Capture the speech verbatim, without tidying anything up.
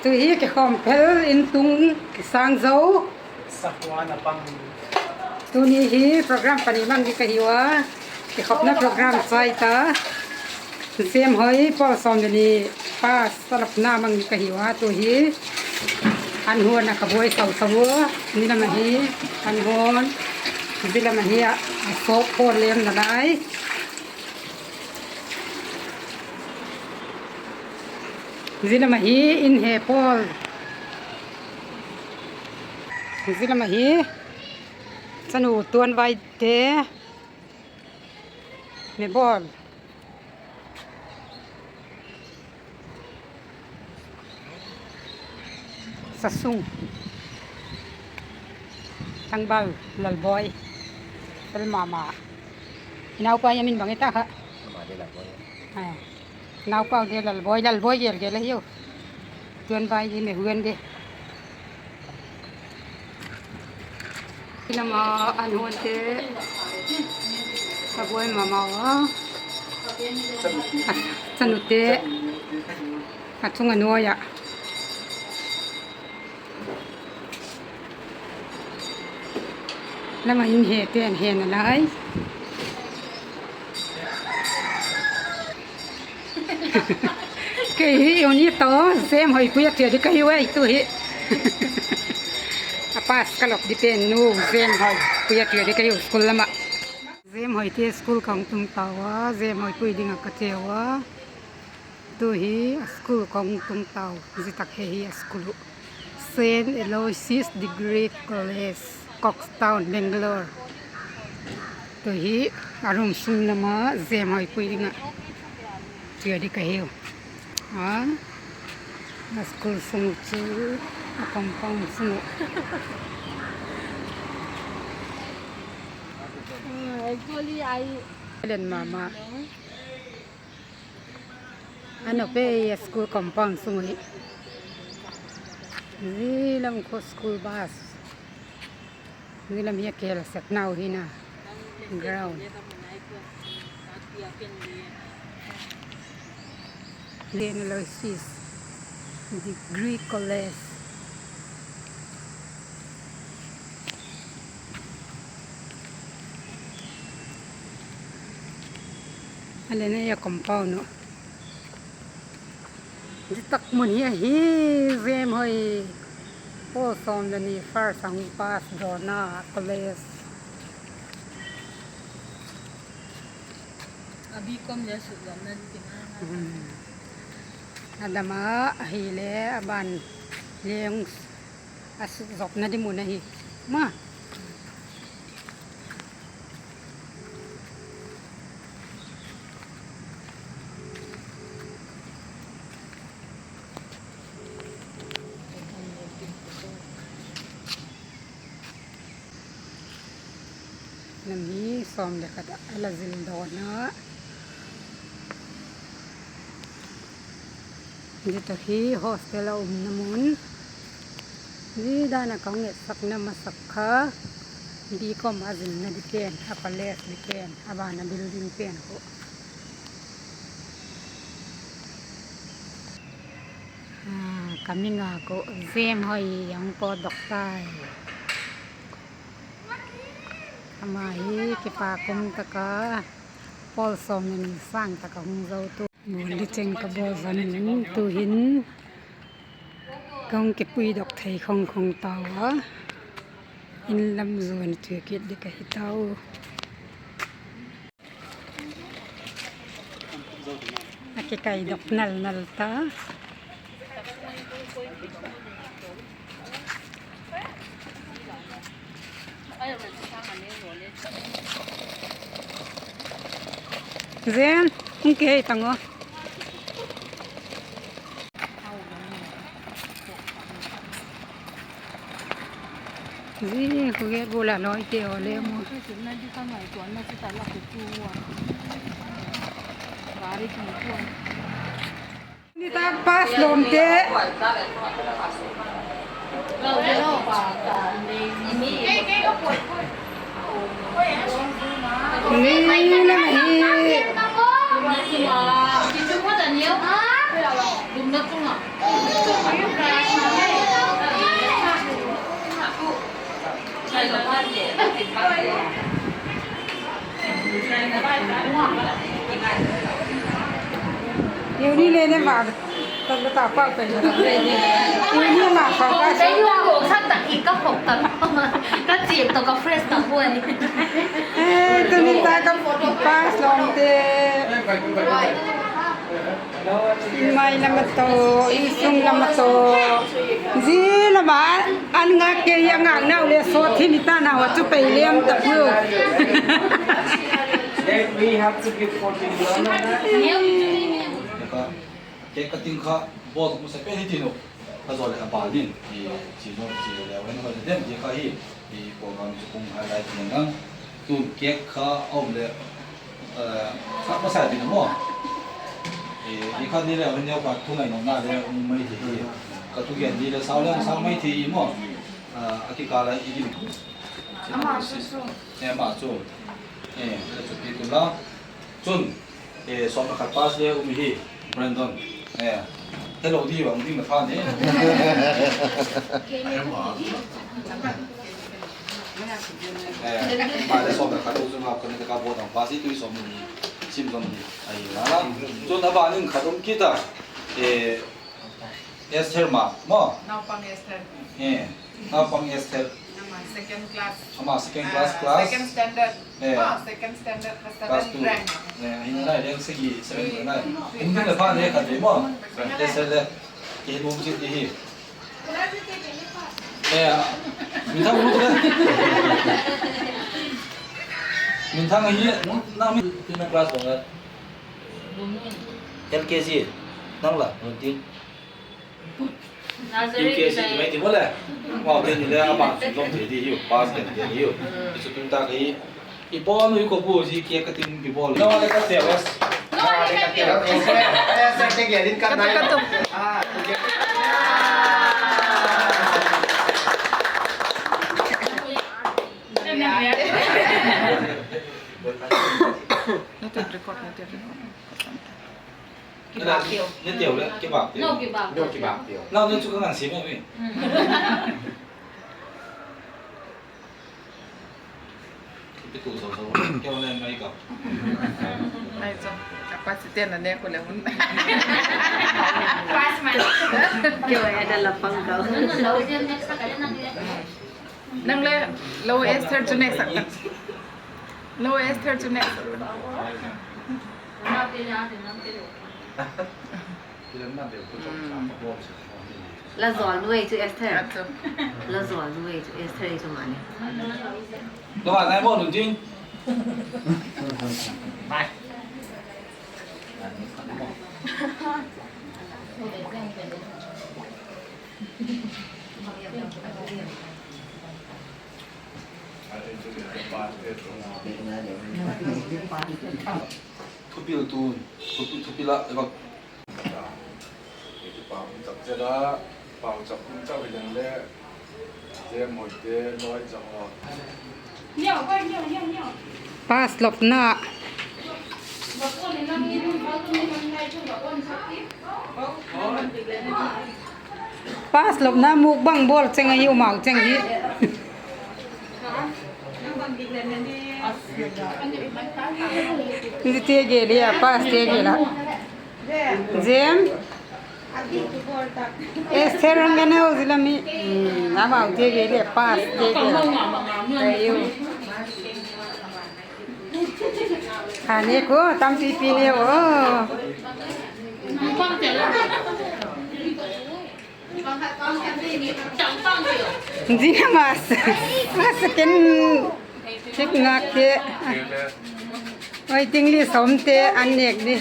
Tu hi kikhawm phel in tung kisâng zo. Tuni hi program pani mang ding ka hiu a, kikhopna program chai ta. Zemhoi pawl sawm le ni pass a lopna mang ding ka hiu a, tu hi an huan a ka buai sau sau ua, ni lam ahi, an huan, zia lam ahi a, a sawp pawl lem nalai. Zia lam ahi in he pawl. Zia lam ahi chanu Tuanvaite, Mebol, Sasung, Tangbal, Lalboi, fel ma ma. I naupa hi a min bang i ta kha? Naupau de Lalboi, Lalboi gel gel ahiu. Tuanvai di, Mehuan di. Zia lam a an huante, a buai ma ma a, a chanute, a chung a nuai ah. Lam a in he ten he nalai. Kei hi uni tawh Zemhoipui a tia di ka hiu ai tu hi. A pass ka lop di pen nu Zemhoipui a tia di ka hiu school lam ah. Zemhoite school ka hung tung tau a, Zemhoipui ding ah ka tiu a. Tu hi a school ka hung tung tau, zia tak he hi a school uh. Saint Aloysius Degree College, Coxtown, Bangalore. Tu hi a room sung lam a Zemhoipui ding ah tia di ka hiu. A school sung uh chu, a compound sung uh. Len ma ma. A nop e, a school compound sung uh hi. Zia lam khu school bus. Zia lam hi a kihel sek nau hi na. Ground. Saint Aloysius Degree College. A len a compound uh. Zia tak mun hi ahi, Zemhoi pawl sawm le ni first a hung pass dawna college. A dam a, ahile a ban leng a sutzopna di mun ahi ma. Lam hi sawm le khat a la zil dawn a. Zia tak hi hostel a umna mun. Zia dan a ka hung etsakna masak kha, B.Com a zilna di pen, a college di pen, a ban a building pen khu. Ka mi nga khu Zemhoi a hung pawtdok tai. Ama hi kipak um tak a, pawl sawm le ni sâng tak a hung zotu. Mual di cheng ka bawl zan in tu'hin ka hung kipuidok thei khong khong tau a, in lam zuan a chia kit di ka hi tau. A kikaidok nal nal ta. Zen, hung kihei tang u. Zia khu gate bul a lawite haw le mu. Nitâk pass lawmte. Ni lam ahi. Uni le ne ma, ta ta pa pe. Uni ma pa pa. Ei, yu ko sa ta i ka khok ta. Ka chiam to ka fresh ta ko ni. Eh, tuni ta ka pass lawmte. Mai lam a to, insung lam a to. Zia lam a, an ngak kei a ngaknau le sawt hi ni ta nau a chu pei liam ta pu. Then we have to give fourteen dollars. Ka, cake cutting kha bawl ka mu sa pen hi ti nu. Ka zaw le a ban in, i chi no, chi le hen hoi le dem ti kha hi, i program chu kum highlight ni nang. Tun cake kha a um le, eh, kha ka sa ti nu maw. I, i kha ni le hen neu kha thu ngai nopna le um mai thei hi. Ka thugen ni le sau le sau mai thei i maw. Ah, a kikal a i dim. Ama chu chu. Eh, ama chu. Eh, ka chu pi tu la. Chun, eh, sawm le khat pass le um hi, Brandon. Eh, hello di bang ding na pha ni. Eh, ma le sawm le khat u chu ma ka ni ka bo dang pass i tu sawm ni. Sim zom ni. Ai la la. Chun a ban in khat um kit a. Eh, Esther ma, maw? Naupang Esther. Eh, naupang Esther. Ama second class. Ama second class, ah, class. Second standard. Eh. Maw, second standard. Class seven two. Rank. Eh, hin nai, rank sagi, seven nai. Hung ding le pha ne ka ti maw. Esther le. Ki hin um chi ti hi. Eh, min thang mu tu le. Min thang hi, nang mi tu na class bang le. L K G. Nang la, nang ti. Nursery U K G ti mai ti maw le. Wow, te ni le ama chu zom thei di hiu, pass thei di hiu. I chu tung ta ka hi. I pon u i ko bu ji ke ka tin bi bol. No le ka te wes. No le ka te wes. Ka tu, ka tu. Ah, okay. Na te record, na te record. Kibak teu. Ni teu le, kibak teu. No, kibak teu. No, kibak teu. No, no, chu ka ngan sim mi. Hmm. Kipitu so so. Keu le mai ka. Ai chu. Ka pa si ten na ne ko le hun. Pass man. Keu ai da la pang ka. No, no, lo je next ka le nang le. Nang le lo Esther chu next sak. Lo Esther chu next sak. La zawl nu ei chu Esther. La zawl nu ei chu Esther ei chu mani. Lo a nai mo nun jing. Bye. Thupil tun, thupi, thupil ah, Pass lopna. Pass lopna mukbang bawl cheng ahi, umau cheng hi. Zia te gel a, pass te gel a. Jem. Esther ang ka neu zila mi. Hmm, amau te gel a, pass te gel a. Ayu. Ani ko tampipi ne o. Zina mas, mas ken tik ngak te. Oi, ting li som te an nek di.